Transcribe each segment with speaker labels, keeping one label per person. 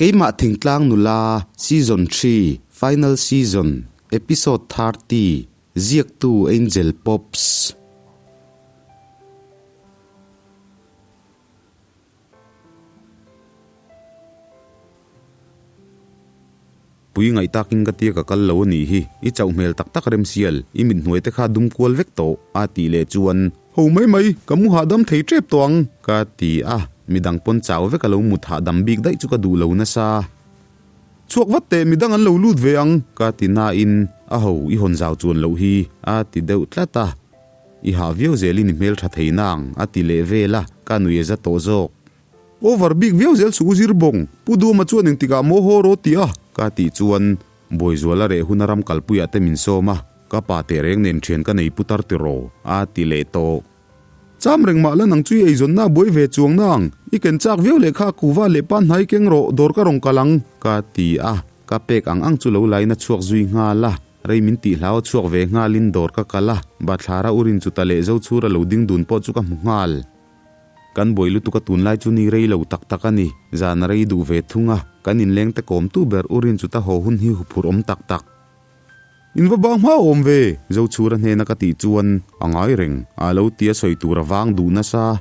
Speaker 1: Keimah Thingtlang Nula Season xii Final Season Episode 30 Ziaktu Angel Pops. Pui ngaih takin ka tia ka kal lo a nih hi, i chauh hmel tak tak remsial, i mit hnuai te kha dum kual vek tawh, a tih leh chuan, Ho mai mai, ka mu hahdam thei tep tawh ang, ka ti a, midang pawn chau vek a lo mut hahdam bik daih chu ka duh lo nasa. Chhuak vat teh, midang an lo lut ve ang, ka ti nain, a ho, i hawn zau chuan loh hi, a ti deuh tlat a. I hah viau zelin i hmeltha thei nang, a ti leh vel a, ka nui a za tawh zawk. Over bik viau zel suh u zir bawng, Pu Duama chuan engtikah maw haw rawh ti a? Ka tih chuan Bawizuala reh hun a ram kalpuiah te min sawm a, ka pa teh reng nen thian ka nei putar tiraw? A ti leh tawh. Cham reng mah la nang chu i eizawnna a buai ve chuang nang, i ken chak viau leh kha kuva leh pa hnai keng rawh dawr ka rawn kal ang, ka ti a, ka pek ang ang chu lo lain a chhuak zui nghal a, rei min tih hlau a chhuak ve nghalin dawr ka kal a, bathlara u rin chu ta leh Zochhura lo ding dun pawh chu ka hmu nghal. Kan buai lutuk a tunlai chu ni rei lo tak tak a ni. Zan a rei duh ve thung a, kan inleng te kawmtu ber u rin chu ta haw hun hi huphurh awm tak tak. In va bang hma awm ve! Zochhura hnena ka tih chuan a ngai reng, a lo tia sawi tur a vang duh nasa.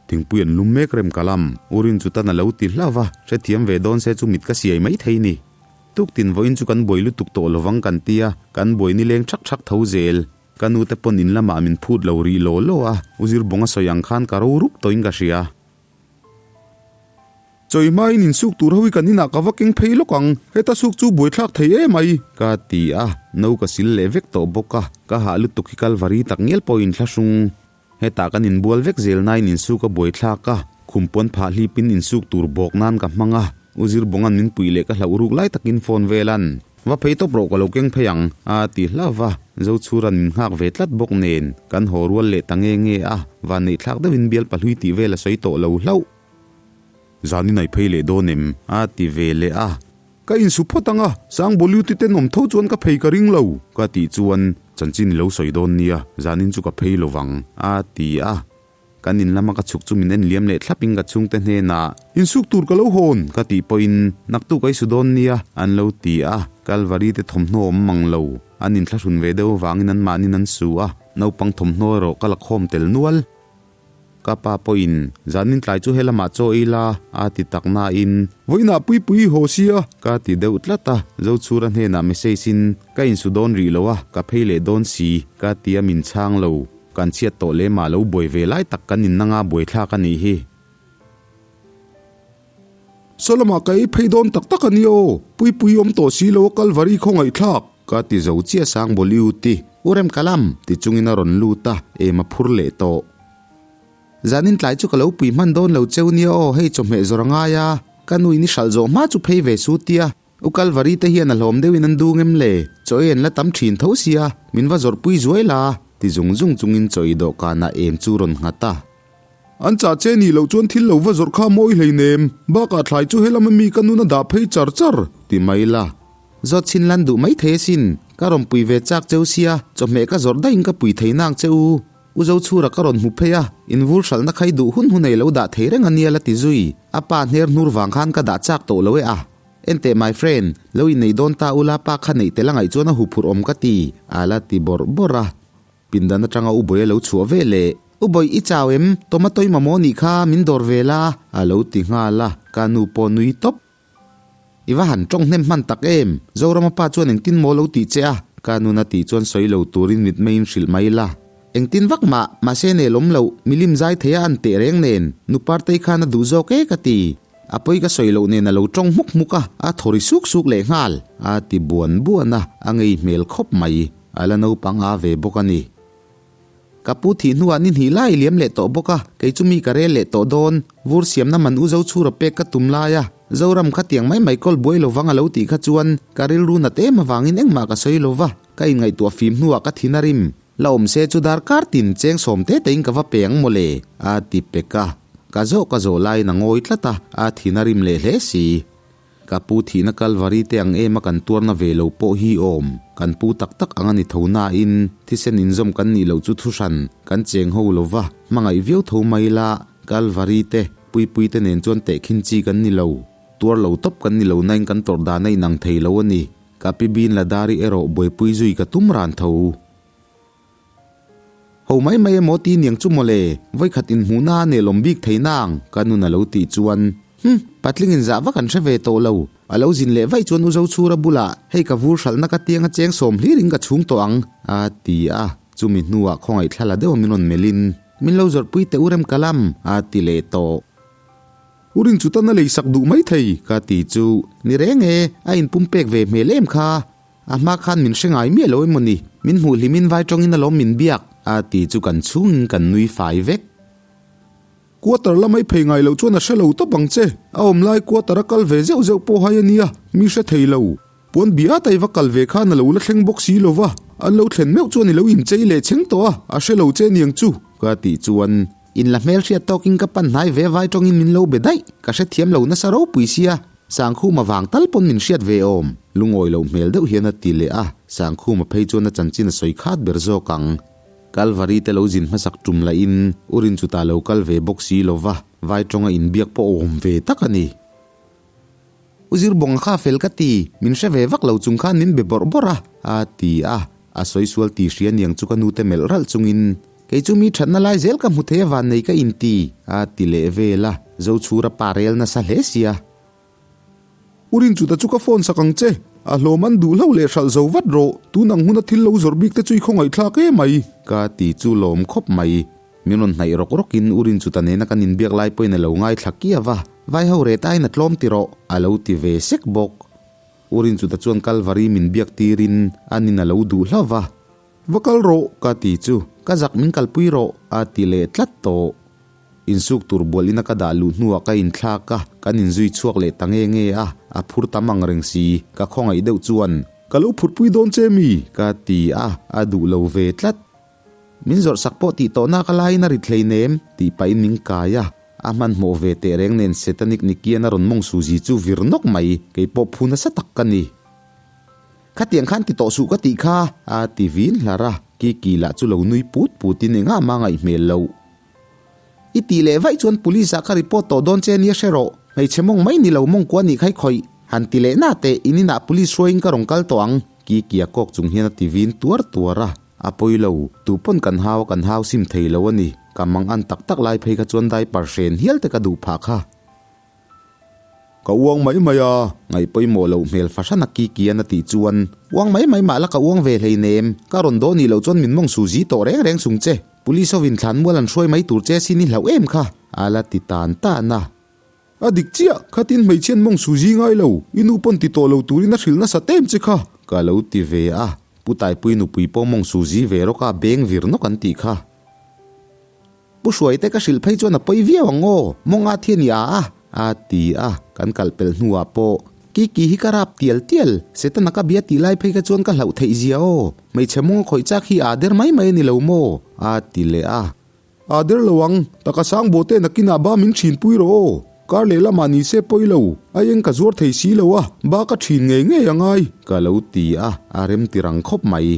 Speaker 1: Thingpui an lum mek rem ka lam, u rin chu tan a lo ti hlauh va, hrethiam ve dawn se chu mit ka siai mai thei ni. Tuktin vawiin chu kan buai lutuk tawh lovang kan tia, kan buai nileng thak thak tho zel. Ka nu te pawn in lamah min phut lo rih law law a, U Zirbawnga sawi ang khan ka ro rup tawhin ka hria. Chawi hmain insuk tur ho hi kan inah ka va keng phei lawk ang, heta suk chu buaithlak thei em ai, ka ti a, no ka sil leh vek tawh bawk a, ka hah lutuk hi Kalvari tak ngial pawh inthlahrung. Hetah kan inbual vek zel nain insuk a buaithlak a, khum pawn phah hlipin insuk tur bawk nan ka hmang a, U Zirbawnga'n min puih leh ka hlauh ruk lai takin phone velan, Va phei tawp rawh ka lo keng phei ang, a ti hlauh va, Zochhura'n min nghak ve tlat bawk nen kan haw rual leh ta nge nge a, vanneihthlak deuhin bial pahlui tih vel a sawi tawh lo hlauh. Zanin ai phei leh dawn em? a ti ve leh a. Ka insu phawt ang a, Sangbawliuti tenawm tho chuan ka phei ka ring lo, ka tih chuan chanchin i lo sawi dawn nia, zanin chu ka phei lo vang, a ti a. Kan in lama ka chhuk chu min en liam leh thlap in ka chhungte hnenah, Insuk tur ka lo hawn, ka tih pawhin, Naktuk a i su dawn nia, an lo ti a. Kalvari te thawmhnaw awm mang lo, an inthlahrun ve deuh avangin anmahnin an su a, naupang thawmhnaw erawh ka la khawm tel nual. Ka pa pawhin, Zanin tlai chu helamah chaw ei la, a ti tak nain, Vawiinah Puipui i haw sia, ka ti deuh tlat a, Zochhura hnenah message in, Ka insu dawn rih lo a, ka phei leh dawn si, ka ti a min chhang lo. Kan chhiat tawh lem ah lo buai ve lai tak kan in nanga buaithlak a nih hi.
Speaker 2: Salamah ka ei phei dawn tak tak a ni aw, Puipui awm tawh si lo a Kalvari khawngaihthlak.
Speaker 1: Ka ti zo chiah sang Bollywood ti, U Rem ka lam, ti chungin a rawn lut a, em a phur leh tawh. Zanin tlai chu ka lo pui hman dawn lo cheu nia aw, hei chawhmeh zawr a ngai a, ka nu in i hralh zawh hma chu phei ve su tia, U Kalvari te hian a hlawm deuhin an dung em le? Chaw ei an la tam thin tho sia, min va zawrhpui zuai la, ti zung zung chungin chaw ei dawhkanah em chu rawn nghat a.
Speaker 2: An chah che nih loh chuan thil lo va zawrh kha mawi hleinem, bakah thlai chu helama mi ka nun a dah phei char char,
Speaker 1: ti mai la. Zawt chhin lan duh mai thei asin, ka rawn pui ve chak cheu sia, chawhmeh ka zawrh daihin ka pui thei nang che u. U Zochhura ka rawn hmu phei a, in vur hralhna khai duh hun hun ei lo dah thei reng a nia la ti zui, a pa hner hnur vang khan ka dah chak tawh lo e a. Enteh my friend, lo innei dawn ta ula pa kha neih tel a ngaih chuan a huphurh awm ka ti, a la ti bawrh bawrh a. Pindan atanga U Bawi a lo chhuah ve leh, U Bawi i chau em? Tomato i mamawh nih kha min dawr ve la, a lo ti nghal a, ka nu pawh nui tawp. I va han tawng hnem hman tak em? Zorama pa chuan engtin maw lo tih che a? Ka nun a tih chuan sawi lo turin mitmeiin hrilh mai la. Engtin vak mah, mahse nel awm loh, milim zai thei a an teh reng nen, nu Partei khan a duh zawk e ka ti. A pawi ka sawi loh nen a lo tawng hmuk hmuk a, a thaw ri suk suk leh nghal. A ti buan buan a, a ngei hmel khawp mai. A la naupang a ve bawk a ni. Ka pu thih hnuah ni hnih lai liam leh tawh bawk a, kei chu mi ka rel leh tawh dawn. Vur siamna man u Zochhura pek ka tum lai a, Zoram kha tiang mai mai kawl buai lovang a lo tih kha chuan ka rilru nat em avangin engmah ka sawi lova, ka inngaihtuah fim hnuah ka thin a rim. La awm se chu darkar tin cheng sawm te tein ka va pe ang mawle, a ti pek a. Ka zawh ka zawh laiin a ngawi tlat a, a thin a rim leh hle si. Ka pu thihna Kalvari te ang ema kan tuarna ve lo pawh hi awm. Kan pu tak tak ang a ni tho nain, thisen inzawm kan nih loh chu thuhran, kan cheng ho lo va, hmangaih viau tho mai la, Kalvari te, Puipui te nen chuan tehkhin chi kan ni lo. Tuar lo tawp kan ni lo nain kan tawrh dan a inang thei lo a ni. Ka pi Bin Ladari erawh buaipui zui ka tum ran tho. Ho mai mai emaw ti niang chu mawle, vawikhat inhmuhna a nelawm bik thei nang, ka nun a lo tih chuan, Hum, patling inzah vak an hre ve tawh lo. A lo zin leh vaih chuan U Zochhura bulah, hei ka vur hralhna ka tianga cheng sawm hlirin ka chhung tawh ang, a ti a. Chumi hnuah khawngaih thla la deuh min rawn melhin, Min lo zawrhpui teh u rem ka lam, a ti leh tawh.
Speaker 2: U Rinchutan a leisak duh mai thei,
Speaker 1: ka ti chu. Ni reng e, a inpum pek ve hmel em kha. A hma khan min hre ngai miah lo emaw ni, min hmuh hlimin vai tawngin alawm min biak, a ti chu kan chhungin kan nui fai vek.
Speaker 2: Quarter lamai phei ngai loh chuan a hre lo tawp ang che, a awm lai quarter a kal ve zeuh zeuh pawh hai a nia, mi hre thei lo. Puan biat a i va kal ve khan a lo la thleng bawk si lo va, an lo thlen meuh chuan i lo inchei leh chheng tawh a, a hre lo che niang chu,
Speaker 1: ka tih chuan In la hmelhriat tawkin ka pan hnai ve vai tawngin min lo be daih, ka hrethiam lo nasa ropui sia, Sangkhuma vang tal pawn min hriat ve awm, lungawi loh hmel deuh hian a ti leh a, Sangkhuma phei chuan a chanchin a sawi khat ber zawk ang. Kalvari te lo zin hmasak tum lahin u Rinchuta lo kal ve bawk si lova, vai tawnga inbiak pawh awm ve tak a ni. U Zirbawnga kha fel ka ti, min hre ve vak lo chung khan min be bawrh bawrh a, a ti a, a sawi sual ti hria niang chu ka nute melh ralh chungin, Kei chu mi thatna lai zel ka hmu thei a vannei ka inti, a ti leh vel a, Zochhura pa rel nasa hle sia.
Speaker 2: U Rinchuta chu ka phone sak ang che, a hlawm an duh hlo leh hralh zo vat rawh, tun ang huna thil lo zawrh bik te chu i khawngaihthlak em mai.
Speaker 1: Ka ti chu lawm khawp mai. Min rawn hnaih rawk rawkin U Rinchuta nena kan inbiak lai pawhin a lo ngaithla kiau a, Vai ho ret aiin a tlawm ti rawh, a lo ti ve sek bawk. U Rinchuta chuan Kalvari min biak tirin an in a lo duh hlauh va.
Speaker 2: Va kal rawh,
Speaker 1: ka ti chu, ka zak min kalpui rawh, a ti leh tlat tawh. Insuk tur bual ina ka dah luh hnuah ka inthlak a, kan inzui chhuak leh ta nge nge a, a phur tam ang reng si, ka khawngaih deuh chuan.
Speaker 2: Ka lo phurpui dawn che mi?
Speaker 1: Ka ti a, a duh lo ve tlat. Min zawrh sak pawh tih tawh nak a laiin a rit hleinem, tih pahin min kai a. A hmanhmawh ve teh reng nen Setanik Nikian a rawn mawng suzi chu vir nawk mai, kei pawh phu nasa tak ka ni. Khatiang khan ti tawh suh ka tih kha, a ti vin hlar a, Kiki lah chu lo nui put putin engah mah ngaih hmel loh. I tih leh vaih chuan police ah ka report tawh dawn che nia hre rawh, hmeichhe mawng mai ni lo mawng kua nih kha i khawih, han ti leh na teh, in inah police hruaiin ka rawn kal tawh ang, Kiki a kawk chung hian a ti vin tuar tuar a. A pawi lo, tu pawn kan hau a kan hau sim thei lo a ni. Ka mang an tak tak lai phei kha chuan diaper hren hial te ka duh phah kha.
Speaker 2: Ka uang mai mai a.
Speaker 1: Ngaih pawimawh loh hmel fahran a Kikian a tih chuan, Uang mai mai mah la ka uang ve hleinem, ka rawn dawn nih loh chuan min mawng su zi tawh reng reng sung che. Police hovin thlan mual an hruai mai tur che sin i hlauh em kha, a la ti tan tan a.
Speaker 2: A dik chiah, khatin hmeichhian mawng su zi ngai lo, i nu pawn ti tawh lo turin a hrilh nasa tem che kha.
Speaker 1: Ka lo ti ve a, Pu Taipui nupui pawh mawng su zi ve rawk a beng vir nawk an tih kha. Pu Hruaite ka hrilh phei chuan a pawi viau ang aw, mawng a thian i a a, a ti a, kan kal pelh hnuah pawh Kiki hi ka rap tial tial, Setana ka bia tih lai phei kha chuan ka hlauh theih zia aw, hmeichhe mawng a khawih chak hi a der mai mai a ni lo maw? a ti leh a.
Speaker 2: A der lo ang, taka sang bawh te nakinah ba min thin pui rawh aw, kar leh lamah ni se pawi lo, a eng ka zuar thei si lo a, ba ka thin ngei ngei a ngai.
Speaker 1: Ka lo ti a, a rem ti rang khawp mai.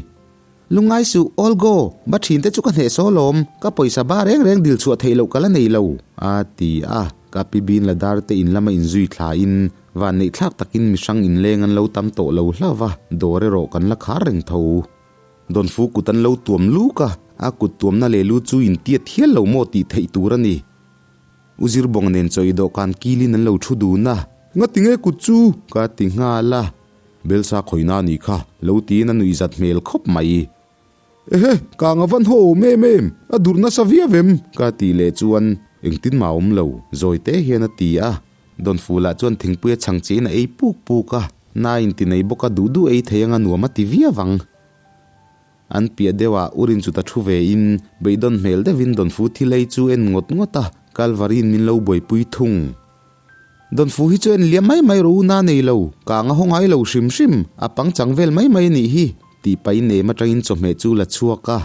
Speaker 1: Lungngai suh, all go, ba thin te chu ka hneh saw lawm, ka pawisa ba reng reng dil chhuah theih loh ka la nei lo, a ti a, ka pi bin la dar te in lama inzui thlain vanneih thlak takin mihrang inleng an lo tam tawh lo hlauh va, dawr erawh kan la khar reng tho. Dawnfu kut an lo tuam luk a, a kut tuamna leh lu chu intiat hial lo maw tih theih tur a ni. U Zirbawng nen chaw i dawhkan kilin an lo thu dun a.
Speaker 2: Ngati nge kut chu?
Speaker 1: Ka ti nghal a. Belsa khawihna a nih kha, lo tiin a nuihzat hmel khawp mai.
Speaker 2: Ehe, kang a van haw awm em em, a durh nasa viau em?
Speaker 1: Ka tih leh chuan engtin mah awm lo, zawi te hian a ti a. Dawnfulah chuan thingpui a chhang chiin a ei puk puk a, na inti nei bawk a duh duh ei thei anga nuam a ti viau ang. An piah deuhah u Rinchuta thu ve in beidawn hmel deuhin Dawnfu thil ei chu en ngawt ngawt a, Kalvari'n min lo buaipui thung. Dawnfu hi chu en liam mai mai rawh u na nei lo, kang a haw ngai lo hrim hrim, a pangchang vel mai mai a nih hi, tih pahin nem atangin chawhmeh chu la chhuak a.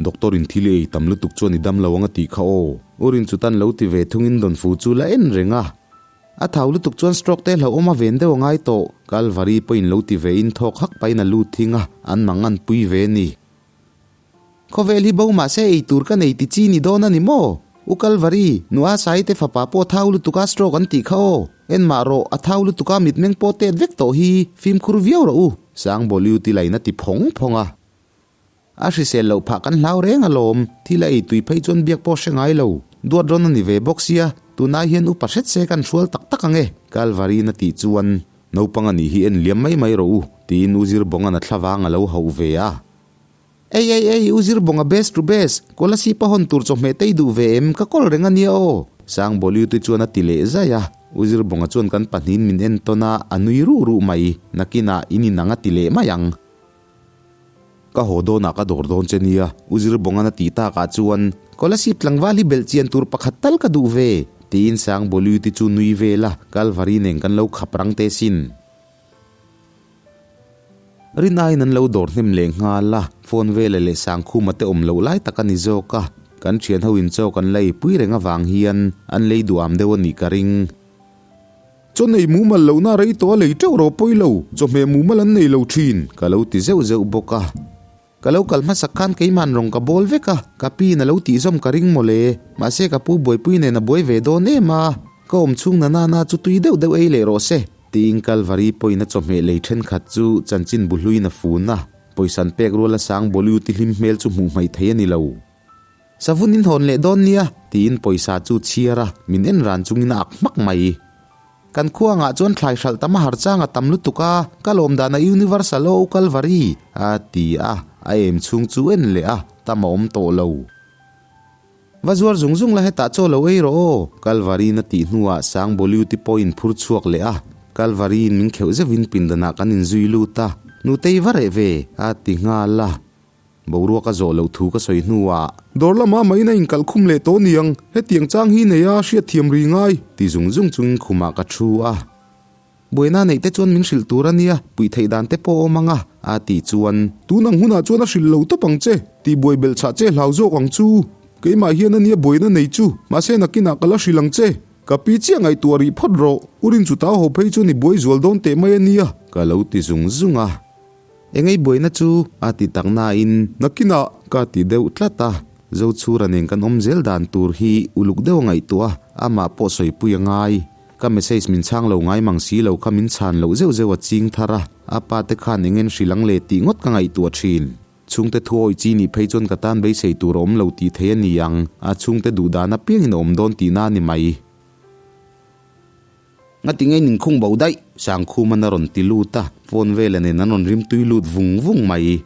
Speaker 1: Doctor in thil i ei tam lutuk chuan i dam lo ang a tih kha aw. U Rinchutan lo ti ve thungin Dawnfu chu la en reng a. A thau lutuk chuan stroke te hlauhawm a ven deuh a ngai tawh. Kalvari pawhin lo ti ve in thawk hak pahin a lut thing a, an mang an pui ve ni. Khawvel hi bo mah se ei tur ka nei ti chi ni dawn a ni maw? U Kalvari, Nua Sai te fapa pawh thau lutuk a stroke an tih kha aw. En mah rawh, a thau lutuk a, mitmeng pawh tet vek tawh hi, fimkhur viau rawh u, Sangbawliu ti lain a ti phawng phawng a. A hrisel loh phah kan hlau reng alawm, thil a ei tui phei chuan biak pawh hre ngai lo, duat rawn a ni ve bawk sia, tunai hian upa hret se kan hrual tak tak ang e, Kalvari'n a tih chuan naupang a nih hi en liam mai mai rawh u, tiin U Zirbawnga'n a thlavang a lo hauh ve a. Ei ei ei, U Zirbawnga best to best, Kolasib a hawn tur chawhmeh te i duh ve em, ka kawl reng a nia aw, Sangbawliu te chuan a ti leh zai a, U Zirbawnga chuan kan pahnihin min entawn a, a nui ruh ruh mai, nakinah in inang a ti leh mai ang. Ka haw dawnah ka dawr dawn che nia, U Zirbawnga'n a tih takah chuan Kolasib tlangval hi belh chian tur pakhat tal ka duh ve, tiin Sangbawliuti chu nui vel a, Kalvari nen kan lo khap rang teh sin. Rinaiin an lo dawr hnem leh nghal a, phone vela leh Sangkhuma te awm loh lai tak a ni zawk a, kan thian ho in chaw kan la eipui reng avang hian an lei duham deuh a nih ka ring.
Speaker 2: Chaw nei mumal lohna rei tawh a lei teuh rawh pawi lo, chawhmeh mumal an nei lo thin,
Speaker 1: ka lo ti zeuh zeuh bawk a. Ka lo kal hmasak khan keiman rawng ka bawl vek a, ka piin a lo tihzawm ka ring mawle, mahse ka pu buaipui nen a buai ve dawn em a, ka awm chhung na nana chu tui deuh deuh ei leh rawh se, tiin Kalvari pawhin a chawhmeh lei thenkhat chu chanchin bu hluin a fun a, pawisa an pek ruala sang Bawliu ti hlim hmel chu hmuh hmaih thei a ni lo. Savun in hawn leh dawn nia, tiin pawisa chu chhiar a, min en ran chungin a ak hmak mai. Kan khuangah chuan thlai hralh tam a har chang a tam lutuk a, ka lawm dan a Universal aw U Kalvari, a ti a, a em chhung chu en leh a, tam a awm tawh lo. Va zuar zung zung la hetah chaw lo ei rawh aw, Kalvari-in a tih hnuah Sangbawliuti pawh in phur chhuak leh a, Kalvari-in min kheuh zeuhin pindanah kan inzui lut a, Nutei va reh ve, a ti nghal a. Boruak a zawh loh thu ka sawi hnuah.
Speaker 2: Dawr lama main a inkalh khum leh tawh niang, hetiang chang hi nei a hriatthiam ri ngai.
Speaker 1: Ti zung zung chungin khumah ka thu a. Buaina neih te chuan min hrilh tur a nia, puih theih dan te pawh awm ang a, a tih chuan.
Speaker 2: Tun ang hunah chuan a hrilh lo tawp ang che, tih buai belh chhah che hlau zawk ang chu. Keimah hian a nia buaina nei chu, mahse nakinah ka la hrilh ang che. Ka pi chiah ngaihtuah rih phawt rawh, u Rinchuta haw phei chuan i buai zual dawn teh mai a nia.
Speaker 1: Ka lo ti zung zung a. Engei buaina chu a ti tak nain.
Speaker 2: Nakinah
Speaker 1: ka ti deuh tlat a, Zochhura nen kan awm zel dan tur hi uluk deuh a ngaihtuah a, amah pawh sawipui a ngai. Ka message min chhang lo ngai mang si lo kha min chhan loh zeuh zeuh a ching thar a, a pa te khan eng en hrilh ang le tih ngawt ka ngaihtuah thin. Chhungte thu awih chi nih phei chuan ka tan beisei tur a awm lo tih thei a ni ang, a chhungte duh dan apiangin a awm dawn tihna a ni mai. Ngati nge nin khung bo daih? Sangkhuman a rawn ti lut a, phone vela nen an rawn rim tui lut vung vung mai.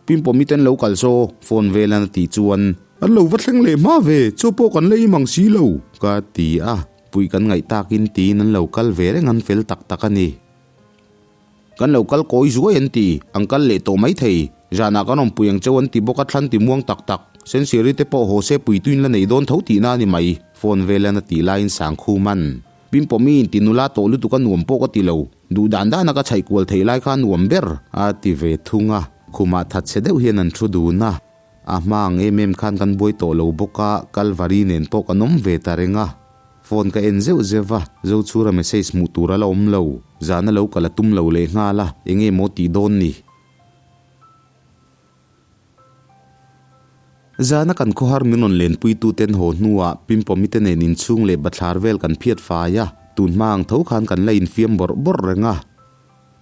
Speaker 1: Pimpawmi ten lo kal saw, phone velan a tih chuan.
Speaker 2: An lo va thleng leh hma ve, chaw pawh kan la im ang si lo.
Speaker 1: Ka ti a, puih kan ngaih takin tiin an lo kal ve reng an fel tak tak a ni. Kan lo kal kawi zuai an ti, an kal leh tawh mai thei. Zanah kan awmpui ang cheu an ti bawk a thlan ti muang tak tak. Sensiari te pawh haw se puituin la nei dawn tho tihna a ni mai, phone velan a tih laiin Sangkhum an. Pimpawmi in ti nula tawh lutuk a nuam pawh ka ti lo, duh dan dana ka chhaih kual theih lai kha a nuam ber, a ti ve thung a. Khumah thatchhe deuh hian an thu dun a. A hma ang em em khan kan buai tawh lo bawk a, Kalvari nen pawh kan awm ve ta reng a. Phone ka en zeuh zeuh a, Zochhura message hmuh tur a la awm lo. Zahna lo kal a tum lo leh nghal a, enge maw tih dawn ni? Zahna kan khawhar min rawn lenpuituten haw hnuah Pimpawmite nen inchhung leh bathlar vel kan phiat fai a, tun hma ang tho khan kan la infiam bawrh bawrh reng a.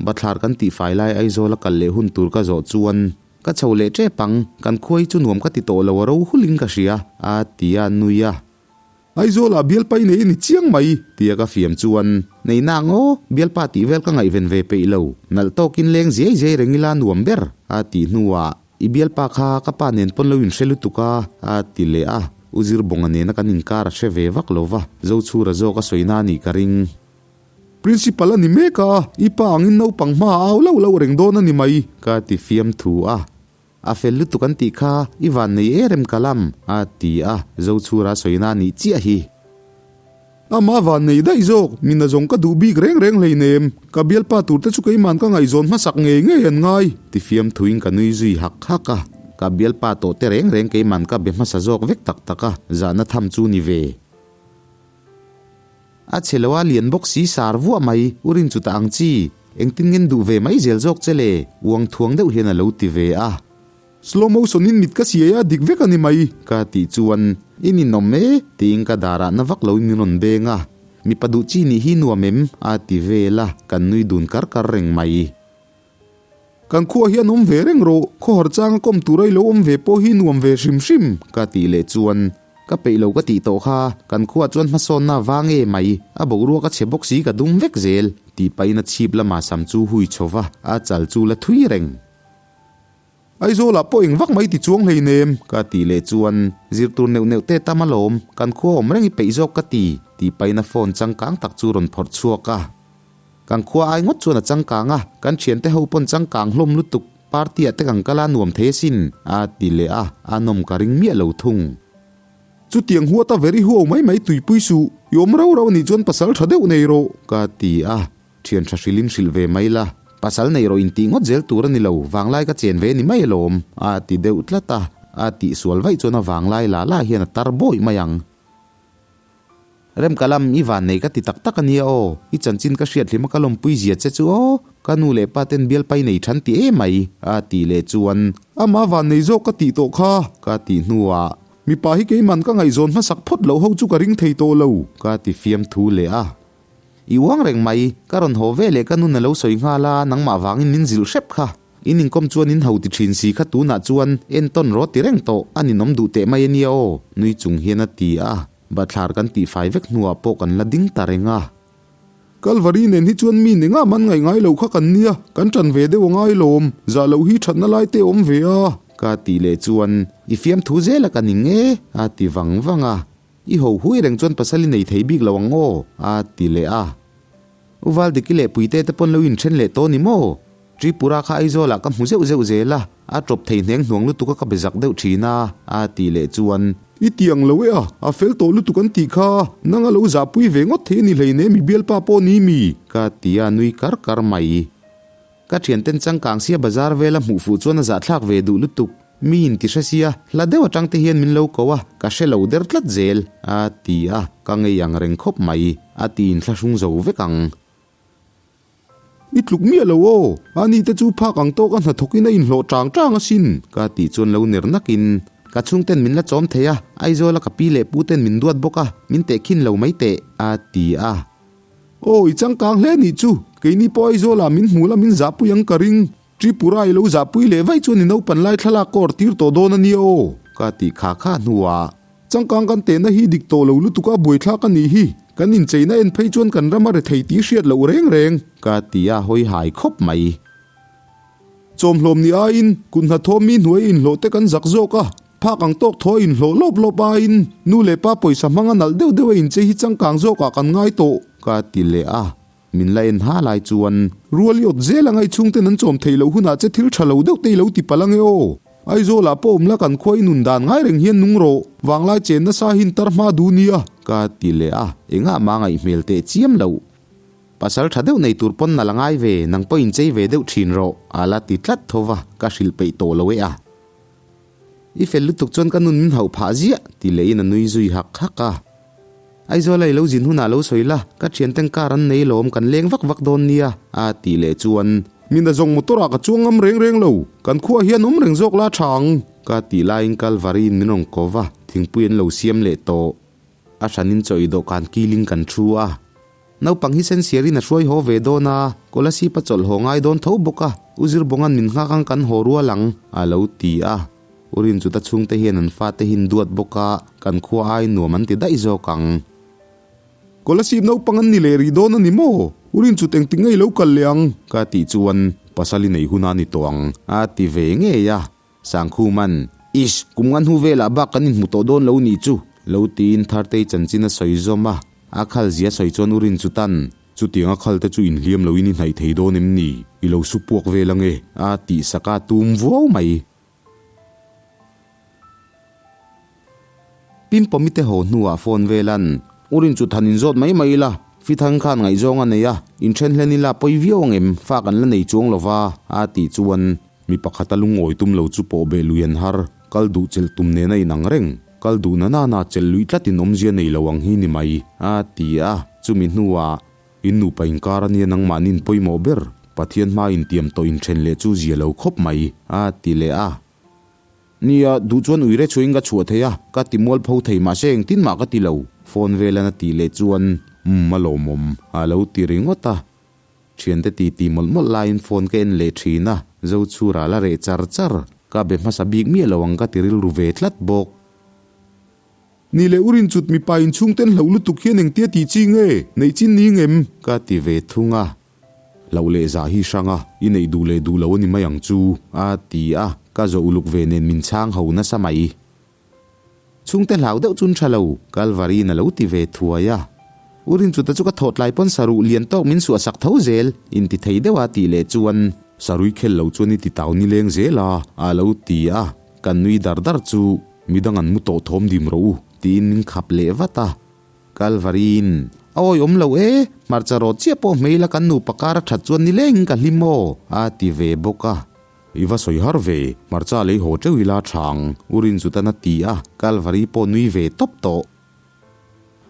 Speaker 1: Bathlar kan tih fai lai Aizawl a kal leh hun tur ka zawh chuan ka chho leh tep ang, kan khuai chu nuam ka ti tawh lo a ro hulin ka hria, a ti a nui a.
Speaker 2: Aizawlah bialpa i nei a ni chiang mai,
Speaker 1: tia ka fiam chuan, Nei na ang aw, bialpa tih vel ka ngaihven ve peih lo, nalh tawkin leng ziai ziai reng ila nuam ber, a tih hnuah, I bialpa kha ka pa nen pawn lo inhre lutuk a, a ti leh a, U Zirbawnga nena kan inkar a hre ve vak lo va, Zochhura zawk a sawina a nih ka ring.
Speaker 2: Principal a ni mek a, i pa angin naupang hma a au lauh lauh reng dawn a ni mai,
Speaker 1: ka ti fiam thu a. A fel lutuk an tih kha, i van nei e rem ka lam, a ti a, Zochhura sawina a nih chiah hi.
Speaker 2: Amah van nei daih zawk, min a zawng ka duh bik reng reng hleinem, ka bialpa tur te chu keiman ka ngaihzawn hmasak ngei ngei an ngai.
Speaker 1: Ti fiamthuin ka nui zui hak hak a, ka bialpa tawh te reng reng keiman ka be hmasa zawk vek tak tak a, zahna tham chu ni ve. A chhe lo a lian bawk si sar vuah mai, u rin chu ta ang chi, engtin ngen duh ve mai zel zawk che le, uang thuang deuh hian a lo ti ve a.
Speaker 2: Slow motion in mit ka siai a, dik vek a ni mai.
Speaker 1: Ka tih chuan, I ninawm e, tiin ka darah na vak loin min rawn beng a. Mipa duh chi nih hi nuam em? a ti vel a, kan nui dun kar kar reng mai.
Speaker 2: Kan khua hian awm ve reng rawh, khawhar changa kawm tura i lo awm ve pawh hi nuam ve hrim hrim,
Speaker 1: ka tih leh chuan ka peih lo ka tih tawh kha, kan khua chuan hmasawnna vang e mai, a boruak a chhe bawk si ka dum vek zel, tih pahin a chhip lama sam chu hui chho va, a chal chu la thui reng.
Speaker 2: Aizawlah pawh eng vak mai ti chuang hleinem,
Speaker 1: ka tih leh chuan zir tur neuh neuh te tam alawm, kan khua awm reng i peih zawk ka ti, tih pahin a phone changkang tak chu rawn phawrh chhuak a. Kan khua ai ngawt chuan a changkang a, kan thiante ho pawn changkang hlawm lutuk, party ah te kan kal a nuam thei asin, a ti leh a, a nawm ka ring miah lo thung.
Speaker 2: Chutiang huat a very huau mai mai tuipui suh, i awm rau rau anih chuan pasal tha deuh nei rawh,
Speaker 1: ka ti a, thian tha hrilhin hrilh ve mai la, pasal nei rawh intih ngawt zel tur a ni lo, vanglai ka chen ve ni mai alawm, a ti deuh tlat a, a tihsual vaih chuan a vanglai la la hian a tar bawih mai ang. Remkalam, i van nei ka ti tak tak a nia aw, i chanchin ka hriat hlim a ka lawmpui zia che chu aw, ka nu leh pa ten bialpai nei than ti em mai, a tih leh chuan.
Speaker 2: Ama van nei zawk ka tih tawh kha,
Speaker 1: ka tih hnuah.
Speaker 2: Mipa hi keiman ka ngaihzawn hmasak phawt loh ho chu ka ring thei tawh lo,
Speaker 1: ka ti fiamthu leh a. I uang reng mai, ka rawn haw ve leh ka nun a lo sawi nghal a, nangmah vangin min zilh hrep kha. In inkawm chuan in ho ti thin si kha tunah chuan entawn rawh ti reng tawh, a ninawm duh teh mai a nia aw, nui chung hian a ti a. Bathlar kan tihfai vek hnuah pawh kan la ding ta reng a.
Speaker 2: Kalvari nen hi chuan mi nengah man ngaih ngai lo kha kan nia, kan ṭan ve deuh a ngai lawm, zah loh hi ṭhatna lai te awm ve a.
Speaker 1: Ka tih leh chuan i fiamthu zel a ka ning e, a ti vang vang a. I ho hui reng chuan pasal i nei thei bik lo ang aw, a ti leh a. U Valdiki leh Puite te pawn lo inṭhen leh tawh ni maw? Tripura kha Aizawlah ka hmu zeuh zeuh zel a, a ṭawp thei hneng hnuang lutuk a ka be zak deuh ṭhin a, a tih leh chuan.
Speaker 2: I ti ang lo e a, a fel tawh lutuk an tih kha, nang a lo zahpui ve ngawt thei a ni hleinem i bialpa pawh ni mi?
Speaker 1: Ka ti a nui kar kar mai. Ka ṭhianten changkang sia bazar vela hmuh fuh chuan a zahthlak ve duh lutuk, mi in ti hre sia, hla deuh aṭang te hian min lo ko a, ka hre lo der tlat zel, a ti a, ka ngei ang reng khawp mai, a ti inthlahrung zo vek ang.
Speaker 2: I tluk miah lo aw, ani te chu phak ang tawk a hnathawkin a inhlawh tang tang asin,
Speaker 1: ka tih chuan lo ner nakin ka chhungten min la chawm thei a, Aizawla ka pi leh pu ten min duat bawk a, min tehkhin lo mai teh, a ti a.
Speaker 2: Aw, i changkang hle nih chu, keini pawh Aizawlah min hmu la min zahpui ang ka ring, Tripura i lo zahpui leh vaih chuan i naupan lai thlalak ka awrh tir tawh dawn a nia aw,
Speaker 1: ka tih kha kha hnuah.
Speaker 2: Changkang kan tehna hi dik tawh lo lutuk a buaithlak a nih hi, kan incheina en phei chuan kan ram a rethei tih hriat loh reng reng.
Speaker 1: Ka ti a hawi hai khawp mai.
Speaker 2: Chawmhlawm ni aiin kut hnathawh mi hnuai inhlawh te kan zak zawk a, phak ang tawk thaw inhlawh lawp lawp aiin nu leh pa pawisa hmanga nalh deuh deuh a inchei hi changkang zawkah kan ngai tawh.
Speaker 1: Ka ti leh a, Min la en ha lai chuan.
Speaker 2: Rual i awt zel anga i chhungten an chawm theih loh hunah che thil tha lo deuh te i lo ti palh ange aw. Aizawlah pawh awm la kan khua i nun dan ngai reng hian nung rawh, vanglai chen nasa hin tar hma duh nia.
Speaker 1: Ka ti leh a, engah mah ngaih hmel teh chiam loh. Pasal tha deuh nei tur pawn nal a ngai ve, nang pawh inchei ve deuh thin rawh, a la ti tlat tho va, ka hrilh peih tawh lo e a. I fel lutuk chuan ka nun min hauh phah ziah, ti lehin a nui zui hak hak a. Aizawl a i lo zin hunah lo sawi la, ka thianten car an nei lawm, kan leng vak vak dawn nia, a tih leh chuan.
Speaker 2: Mina zawng motor ah ka chuang ngam reng reng lo, kan khuaah hian awm reng zawk la tha ang.
Speaker 1: Ka tih laiin Kalvari in min rawn ko va, thingpui an lo siam leh tawh. A hranin chaw i dawhkan kiling kan thu a. Naupang hi Sensiarin a hruai haw ve dawn a, Kolasib a chawlh haw ngai dawn tho bawk a, U Zirbawnga'n min nghak ang kan haw rual ang, a lo ti a. U Rinchuta chhungte hian an fate hin duat bawk a, kan khua ai nuam an ti daih zawk ang.
Speaker 2: Kolasib naupang an ni leh rih dawn a ni maw? U Rinchut engtik ngei lo kal leh ang?
Speaker 1: Ka tih chuan, Pasal i nei hun a ni tawh ang, a ti ve ngei a. Sangkhuman, Ish, kum nga hnu velah bak kan inhmu tawh dawn lo nih chu, lo tiin Thartei chanchin a sawi zawm a. A khal zia sawi chuan U Rinchutan,
Speaker 2: Chutiang a khal te chu inhliam loin i hnaih thei dawn em ni? I lo su puak vel ange,
Speaker 1: a tih sak a tum vuau mai. Pimpawmi te haw hnuah phone velan, U Rinchut han inzawt mai mai ila, Fithang khan ngaihzawng a nei a, inthen hlen ila pawi viau angem, fa kan la nei chuang lova, a tih chuan,
Speaker 2: Mi pakhat a lungawi tum lo chu pawh beh lui an har, kal duh chelh tum nen a inang reng. Kal duh na nana chelh luih tlatin awmzia nei lo ang hi ni mai, a ti a. Chumi hnuah, In nupa inkar a nia nangmahni'n pawimawh ber, Pathian hma intiam tawh inthen leh chu zia lo khawp mai, a ti leh a. Nia, duh chuan uire chhuahin ka chhuah thei a, ka ti mualpho thei mahse engtin mah ka ti lo, phone velan a tih leh chuan.
Speaker 1: Umm a lawmawm, a lo ti ringawt a. Thiante titi mawlh mawlh laiin phone ka en leh thin a, Zochhura la reh char char. Ka be hmasa bik miah lo ang ka ti rilru ve tlat bawk.
Speaker 2: Ni leh urin chut mipa inchhungten hlauh lutuk hian engtia tih chi nge neih chin ni ngem?
Speaker 1: Ka ti ve thung a. Hlauh leh zah hi hrang a, i neih duh leh duh lo a ni mai ang chu, a ti a, ka zawh uluk ve nen min chhang ho nasa mai. Chhungte hlau deuh chun tha lo, Kalvari'n a lo ti ve thuai a. U Rinchuta chu ka thawh tlai pawn saruh lian tawk min suah sak tho zel, inti thei deuh a tih leh chuan.
Speaker 2: Sarui khel lo chuan i ti tau nileng zel a,
Speaker 1: a lo ti a, kan nui dar dar chu.
Speaker 2: Midang an mu tawh thawm dim rawh u,
Speaker 1: tiin min khap leh vat a. Kalvari'n, A awi awm lo e, hmarcha rawt chiah pawh hmei la kan nupa kar a that chuan nileng ka hlim aw, a ti ve bawk a.
Speaker 2: I va sawi har ve, hmarcha lei haw teuh ila tha ang,
Speaker 1: U Rinchutan a ti a, Kalvari pawh nui ve tawp tawh.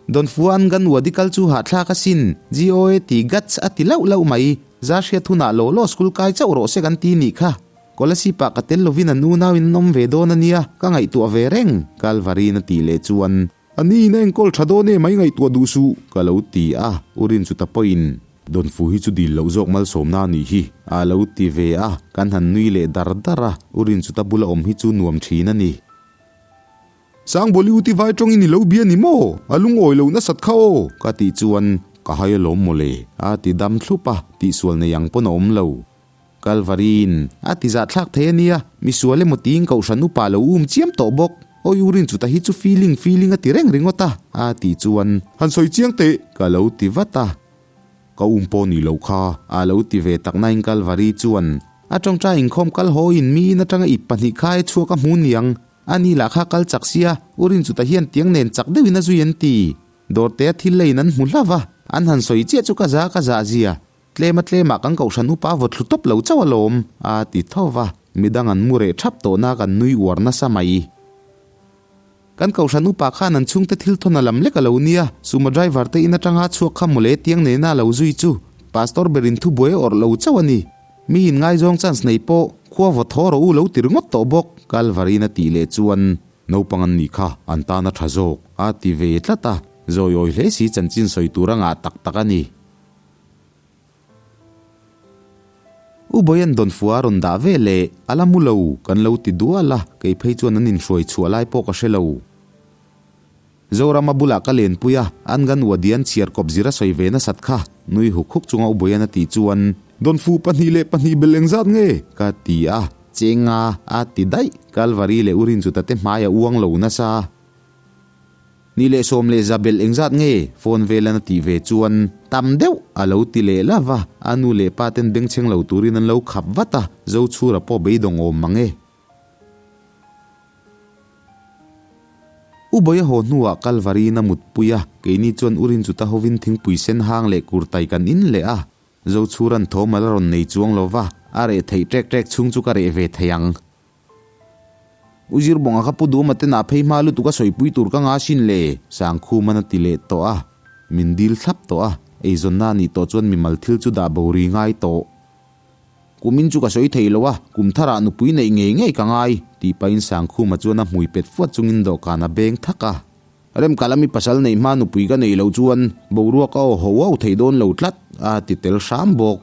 Speaker 1: Dawnfua an gan uadi kal chu hahthlak asin, GOA ti guts a ti lauh lauh mai, za hriat hunah law law school kai chauh rawh se kan ti nih kha. Kolasib ah ka tel lovin an unau in an awm ve dawn ania, ka ngaihtuah ve reng, Kalvari'n a tih leh chuan.
Speaker 2: A ni in a enkawl tha dawn em a i ngaihtuah duh suh,
Speaker 1: ka lo ti a, U Rinchuta pawhin
Speaker 2: Dawnfu hi chu dil loh zawk malsawmna a nih hi,
Speaker 1: a lo ti ve a, kan han nui leh dar dar a, U Rinchuta bula awm hi chu nuam thin a ni.
Speaker 2: Sangbawli u ti vai tawngin i lo bia ni maw? A lungawi lo nasat kha aw!
Speaker 1: Ka tih chuan, Ka hai alawm mawle, a ti dam thlup a, tihsual nei ang pawn a awm lo. Kalvari'n a ti zahthlak thei a nia, misual emaw tiin kohhran upa lo um chiam tawh bawk. Awi u Rinchuta hi chu feeling feeling a ti reng ringawt a, a tih chuan,
Speaker 2: Han sawi chiang teh!
Speaker 1: Ka lo ti vat a.
Speaker 2: Ka um pawh nih loh kha.
Speaker 1: A lo ti ve tak nain Kalvari chuan, A tawngtai inkhawm kal haw in miin atanga ip pahnih kha e chhuak a hmu niang. A ni lah kha kal chak sia, u Rinchuta hian tiang nen chak deuhin a zui an ti. Dawrtea thil leiin an hmu hlauh va, an han sawi chiah chu ka za ka zah zia. Tlema tlemah kan kohhran upa vaw thlu tawp lo chauh alawm, a ti tho va, midang an mu reh thap tawhna kan nui uar nasa mai. Kan kohhran upa khan an chhungte thil thawn a lam lek a lo nia, Sumo driver te in atanga chhuak kha mawle tiang nena a lo zui chu Pastor berin thubuai a awrh lo chauh a ni. Mi in ngaizawng chance nei pawh khua vaw thaw rawh u lo ti ringawt tawh bawk, Kalvarin a tih leh chuan.
Speaker 2: Naupang an nih kha an tan a tha zawk,
Speaker 1: a ti ve tlat a, zawiawi hle si chanchin sawi tur a ngah tak tak a ni. U Bawian Dawnfua a rawn dah ve leh, a la mu lo, kan lo ti dual a, kei phei chuan an inhruai chhuah lai pawh ka hre lo. Zorama bulah ka lenpui a, an gan uadian chhiar kawp zir a sawi ve nasat kha, nui huk huk chunga U Bawian a tih chuan.
Speaker 2: Dawnfu 2 2 bel engzat nge?
Speaker 1: Ka ti a, Chenga a ti daih, Kalvari leh U Rinchuta te hmai a uang lo nasa. Ni leh sawm leh za belh engzat nge? Phone velan a tih ve chuan tam deuh a lo ti leh love a, a nu leh pa ten bengchheng lo turin an lo khap vat a, Zochhura pawh beidawng awm mang e. U Bawiha haw hnuah Kalvariin a mutpui a, keini chuan U Rinchuta hovin thingpui sen hang leh kurtai kan in leh a, Zochhura'n thawm a la rawn nei chuang lova, a reh theih ṭek ṭek chhung chu ka reh ve thei ang. U Zirbawnga kha Pu Duma ten ah phei hma lutuk a sawipui tur ka nga sin le, Sangkhuman a ti leh tawh a. Min dil thlap tawh a, eizawnna a nih tawh chuan mimal thil chu dah bo ri ngai tawh. Kumin chu ka sawi thei lo a, kum tharah nupui neih ngei ngei ka ngai, tih pahin Sangkhuma chuan a hmui pet fuat chungin dawhkan a beng thak a. Remkalami pasal neih hma nupui ka neih loh chuan boruak a aw ho ho thei dawn lo tlat, a ti tel hram bawk.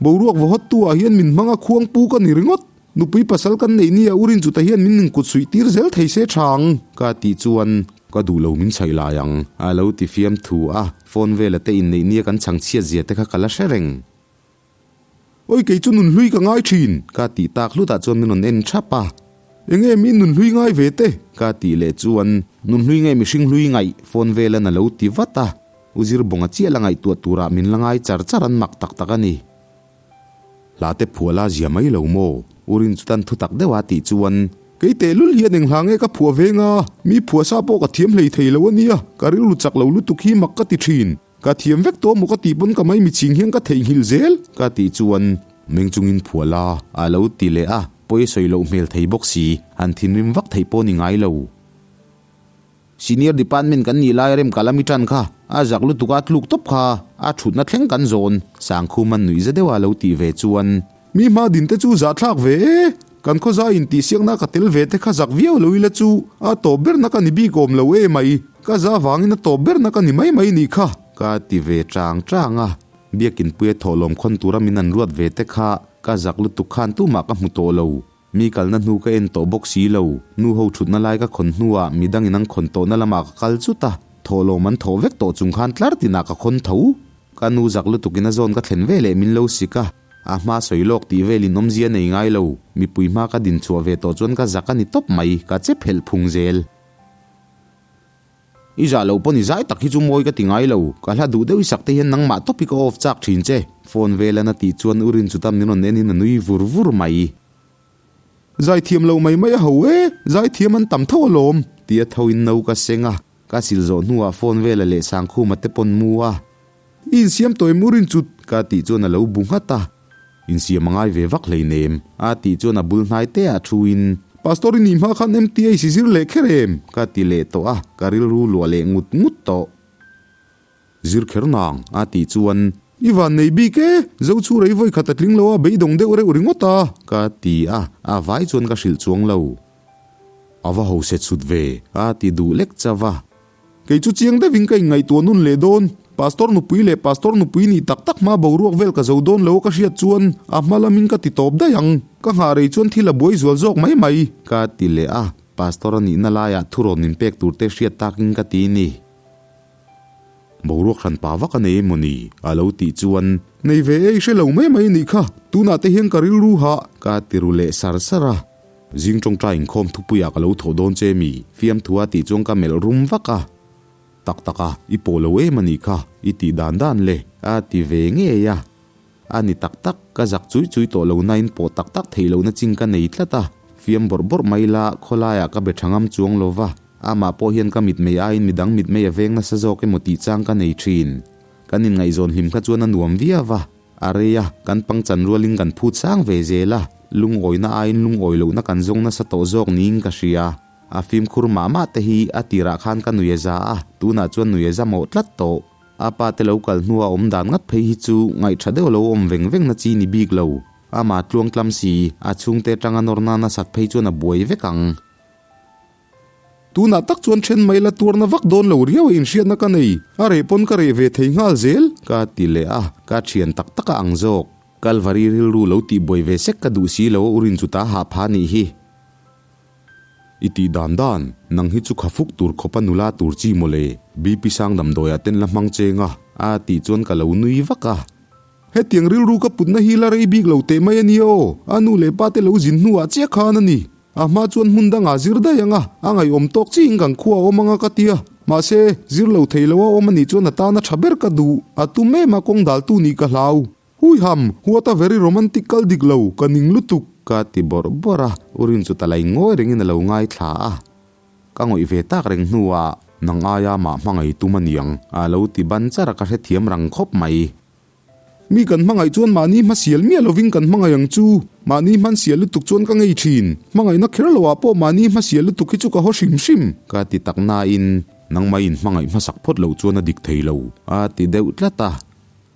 Speaker 2: Boruak va hawt tu ah hian min hmang a khuang pu ka ni ringawt. Nupui pasal kan neih nia u Rinchuta hian min inkut suih tir zel thei se tha ang.
Speaker 1: Ka tih chuan ka duh lo min chhaih lai ang a lo ti fiam thu a, phone vela te inneih nia kan chhang chhiat zia te kha ka la hre reng.
Speaker 2: Oi kei chu nunhlui ka ngai thin.
Speaker 1: Ka tih tak hlutah chuan min rawn en thap a.
Speaker 2: Enge mi nunhlui ngai ve te?
Speaker 1: Ka tih leh chuan nunhlui nge mihring hlui ngaih phone velan a lo ti vat a. U Zirbawnga chiah la ngaihtuah turah min la ngai char char an mak tak tak a ni.
Speaker 2: Hla te phuah la zia mai lo maw?
Speaker 1: U Rinchutan thu tak deuh a tih chuan.
Speaker 2: Kei tehlul hian eng hla nge ka phuah ve nga? Mi phuah sa pawh ka thiam hlei thei lo a nia, ka rilru chak lo lutuk hi mak ka ti thin. Ka thiam vek tawh maw ka tih pawn ka mai miching hian ka theihnghilh zel.
Speaker 1: Ka tih chuan meng chungin phuah la a lo ti leh a, pawi sawi loh hmel thei bawk si, han thinrim vak theih pawh ni ngai lo. Senior department kan nih lai rem kalami tan kha a zak lutuk a tluk tawp kha a thutna thleng kan zawn Sangkhuman nuih za deuha lo tih ve chuan.
Speaker 2: Mi hma din te chu zahthlak ve e, kan khawzai in tihsiakna ka tel ve te kha zak viau lo ila chu a tawp berna ka ni bik awm lo e mai, ka za vangin a tawp berna ka ni mai mai nih kha.
Speaker 1: Ka ti ve chang chang a, Biakin puia thawhlawm khawn tura min an ruat ve te kha ka zak lutuk khan tumah ka hmu tawh lo. Mi kalna hnu ka en tawh bawk si lo. Nu ho thutna lai ka khawn hnuah midangin an khawn tawhna lamah ka kal chut a, thawhlawm an thawh vek tawh chung khan tlar tinah ka khawn tho. Ka nu zak lutukin a zawn ka thlen veleh min lo sik a, a hma sawi lawk tih velin awmzia nei ngai lo. Mipui hma ka din chhuah ve tawh chuan ka zak a ni tawp mai, ka che phelh phung zel. I zah loh pawn i zai tak hi chu mawi ka ti ngai lo, ka hla duh deuh i sak te hian nangmah tawp hi ka off chak thin che, phone velan a tih chuan u Rin chuta min rawn en in a nui vur vur mai.
Speaker 2: Zaithiam lo mai mai a ho e, zaithiam an tam tho alawm.
Speaker 1: Tia tho in no ka seng a, ka sil zawh hnuah phone vela leh Sangkhuma te pawn mu a.
Speaker 2: I insiam tawh em u Rin chut?
Speaker 1: Ka tih chuan a lo bu nghat a. Insiam a ngai ve vak hleinem, a tih chuan a bul hnai te ah thu in.
Speaker 2: Pastor i nih hma khan MTA si zir leh kher em?
Speaker 1: Ka ti leh tawh a, ka rilru luah leh ngut ngut tawh. Zir kher nang, a tih chuan.
Speaker 2: I van nei bik e, zo chu rei vawi khat a tling lo a beidawng deuh reuh ringawt a.
Speaker 1: Ka ti a, a vai chuan ka hrilh chuang lo. A va ho set sut ve, a ti duh lek chauh a.
Speaker 2: Kei chu chiang deuhin ka inngaihtuah nun leh dawn. Pastor nupui leh pastor nupui nih tak tak hma boruak vel ka zo dawn lo a ka hriat chuan a hma lamin ka ti tawp daih ang. Ka nghah rei chuan thil a buai zual zawk mai mai.
Speaker 1: Ka ti leh a, pastor a nihna laiah thurawn min pek tur te hriat takin ka ti ni. Boruak hran pa vak a nei emaw ni? A lo tih chuan.
Speaker 2: Nei ve e, i hre lo mai mai nih kha, tunah te hian ka rilru hah.
Speaker 1: Ka ti ru leh sar sar a. Zing tawngtai inkhawm thupuiah ka lo thawh dawn che mi? Fiamthua tih chuan ka melh rum vak a. Tak tak a, i pawh lo em a nih kha, i tih dan dan le, a ti ve ngei a. A ni tak tak, ka zak chui chui tawh lo nain pawh tak tak theih lohna ching ka nei tlat a. Fiam bawrh bawrh mai la, khawlaiah ka be tha ngam chuang lo va, amah pawh hian ka mitmei aiin midang mitmei a veng nasa zawk emaw tih chang ka nei thin. Kan inngaihzawn hlim kha chuan a nuam viau a. A rei a, kan pangchan rualin kan phut sang ve zel a, lungawina aiin lungawi lohna kan zawng nasa tawh zawk niin ka hria. A fimkhur mah mah te hi a tirah khan ka nui a za a, tunah chuan nui a za mawh tlat tawh. A pa te lo kal hnua awm dan ngat phei hi chu ngaihṭha deuh lo awm veng veng na chi ni bik lo. Amah tluangtlam si, a chhungte atanga nawrna nasat phei chuan a buai vek ang.
Speaker 2: Tunah tak chuan then mai la tuarna vak dawn lo riau a inhriatna ka nei, a reh pawn ka reh ve thei nghal zel.
Speaker 1: Ka ti leh a, ka thian tak tak a ang zawk. Kalvari rilru lo tih buai ve sek ka duh si lo a urin chu ta hah pha nih hi.
Speaker 2: I tih dan dan, nang hi chu kha fuk tur khawpa nula tur chi mawle, BP sang damdawiah ten la hmang cheng a,
Speaker 1: a tih chuan ka lo nui vak a.
Speaker 2: Hetiang rilru ka putna hi la rei bik lo teh mai a nia aw, a nu leh pa te lo zin hnuah chiah khan a ni. A hma chuan hmun dangah zir daih ang a, a ngaihawm tawk chiin kan khua a awm ang a ka ti a. Mahse, zir lo thei lo a awm a nih chuan a tana tha ber ka duh, a tum em a kawng daltu nih ka hlau. Huiham, what a very romantic kal dik lo, ka ning lutuk.
Speaker 1: Ka ti bawrh bawrh a, u Rin chu talai ngawi rengin a lo ngaithla a. Ka ngawih ve tak reng hnuah, Nang aia mah hmangaih tum a niang, a lo ti ban char a ka hrethiam rang khawp mai.
Speaker 2: Mi kan hmangaih chuan mahni hmasial miah lovin kan hmangaih ang chu. Mahni hmansial lutuk chuan ka ngei thin. Hmangaihna kher loah pawh mahni hmasial lutuk hi chu ka haw hrim hrim.
Speaker 1: Ka ti tak nain, nangmah in hmangaih hmasak phawt loh chuan a dik thei lo, a ti deuh tlat a.